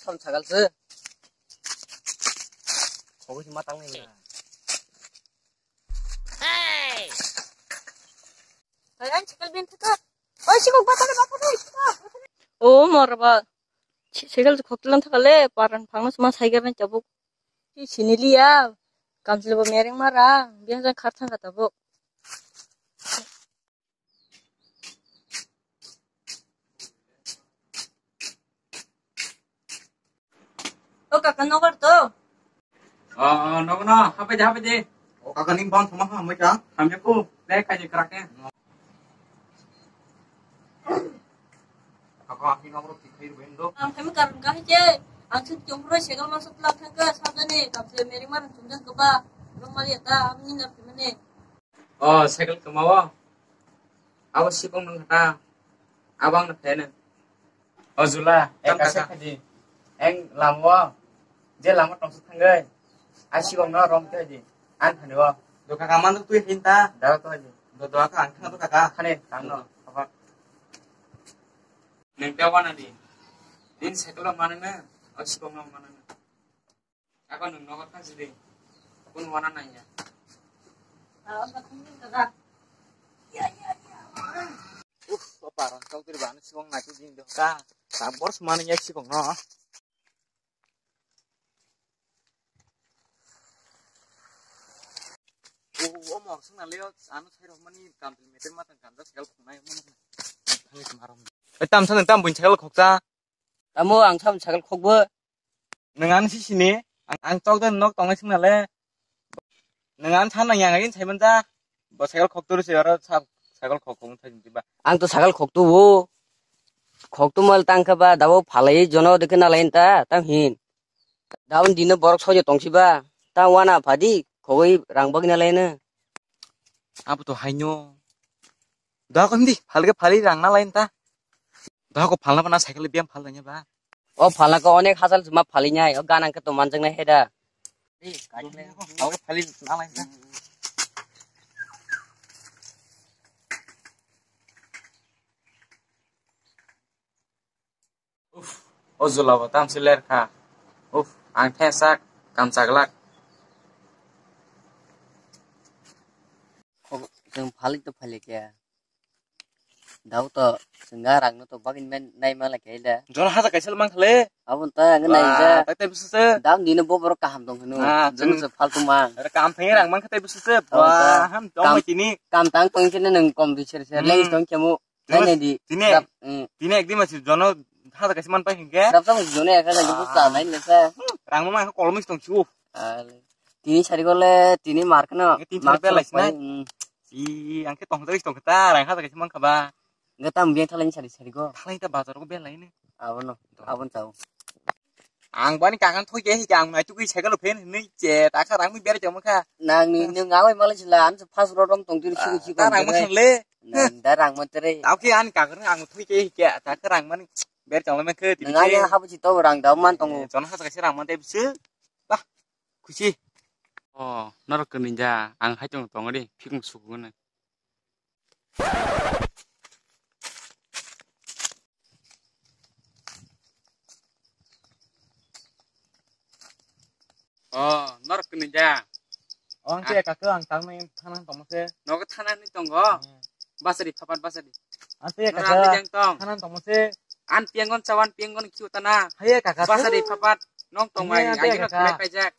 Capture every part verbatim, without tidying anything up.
Tam sagal se. Kobo si matang ni na. Hey, ang cycle bin thaka. Oi, sikok batale, batale, sikok. O, mor ba. Cycle khoklan thaka le, paran phangno sma cycle ni chabuk. Chi siniliya. Kamsle bo mereng mara, biang jang khar thang kata bo. O kaka, nogar to? O, o, nogo no, hapai de, hapai de. O kaka, ning bang sama ha, mai ka? Hamya ku, le kai je krak e. Kaka, ani nogo ti khai ru bendo. Ang kami karon ka je, ang sut kyung ro segal masuk lak thang ka, sabane, kamsle mereng mara chungjang kaba, rong mali ata, amni na pimane. O, cycle kwmao. Abo sikong nung kha ta. Abo ang no pheno. O jula, e kasa khaji. Eng lamo. Je lamo tongsa thangwi. A sikong no rom khaji. An thani o. Do kaka man twi hin ta. Da to ji. Do do kaka ang thang do kaka. Khane tang no. Apa? Neng te wana di. Din cycle mane na. O sikong no mane na. Ako nung nogo thang sidi. Kun wana nang ya. Uf, apa rang kau tiri bana sikong nai tu jing doh ka. Sabor semana ya sikong no. Oh, oh, mau sing naleo anu saya roh mani kampil meter matang kanda segala kunai mana. Eh, tam sana tam bun segala khokta. Tamo ang sam cycle khokbo. Nang ani si sini, ang, ang chok dan nok tongnai sing nale. Nang ani sana yang agin sai manja. Bo cycle khok turu si aro sa cycle khok khok thai ba. Ang to cycle khok tu wo. Khok tu mal tang kha ba, dabo phalai jono dekhe nalai ta, tang hin. Daun dino borok sojo tongsi ba, ta wana phadi, khogoi rang bagna laina. Abo to haino. Da ko hindi, phalge phali rang nalai ta. Da ko phalna bana cycle biam phal nanya ba. O phalna ko onek hasal juma phali nyai, o ganang ke to manjang nai heda. Phalge phali nalai ta. Uf, o jula bo tamsi ler kha. Uf, ang thengsak, kamchaglak. Chwng phalik to phalik ya. Dau to chwng ga rang no to bagin men nai ma la khe da. Jol haja kaisa mang khale. Abon ta ang nai ja. Tai tai busu se. Dam dino bo borok kaham tong hino. Ah, jol se faltu ma. Kam thang rang mang kha tai busu se. Wah, ham tong mai tini. Kam tang tong khe nang kom bichar se. Leng tong khe mu. Nai nai di. Tine, tine ekdin masi jono hata kaisa man pai hinkhe. Rap tamo jono ekha jagi busta nai nesa. Rang ma kolom is tong chu. Tini sari gole tini mark no. Tini sari bela is nai. I angke tong tong tong ta rang hata kaisa man khaba. Nge tam biang thalai sari sari go. Thalai ta bazar go bela ini. Abono, abon chao. Ang bani kakan thoi ke hika ang nai tugui cycle phen hinui che ta kha rang mi ber jom kha. Nang ni nung awai malai sila an phas ro rom tong tiri siku siku. Ta rang ma khan le. Nang da rang ma tere. Tau ke an kakan ang thoi ke hika ta kha rang mani ber jom le khe. Nang ani habu chi to rang da man tong. Jon ha sa se rang man te bisu. Bah. Khusi. Oh, norok kani ja ang hai tong tong ri phikung suku na. Oh, norok kini ja. Oh, ang tiya kaka ang tang nai thanang tongmo se. Nogo thanani tongo. Basari phapat basari. Ang tiya kaka thanang tongmo se. An piangon chawan piangon kiu tana. Haiya kaka. Basari phapat nong tongmai. Ang no khnai paijak.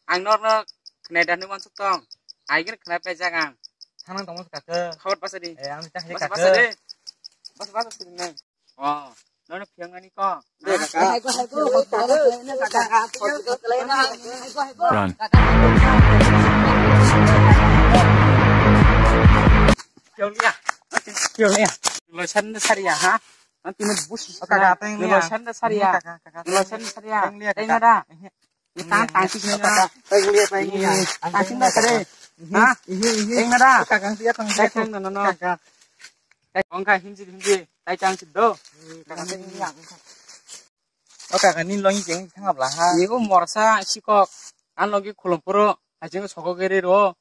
Ang norno khnai dani wansuk tong. Aigir khnai paijak ang. Thanang tongmo kaka. Khabar basa di. Eh, ang tang basa, kaka. Basa di. Basa, basa sidi nai. Oh, nono phiang ani ko. De kaka. Run. Phiang liya. Phiang liya. Lo san sariya ha. Nanti ni bus. Kaka, apa yang liya? Lo san sariya. Kaka, kaka. Lo san sariya. Yang liya, kaka. Tang tang sik ni. Tang liya, tang liya. Tang sik na kare. Ha? Teng na da. Teng na no no. Ongkha hinji hinji tai chang sik do. O kaka ni longi jeng thangabla ha. Ni o morsa sikok. An logi khulum puro. Hajing soko gere ro.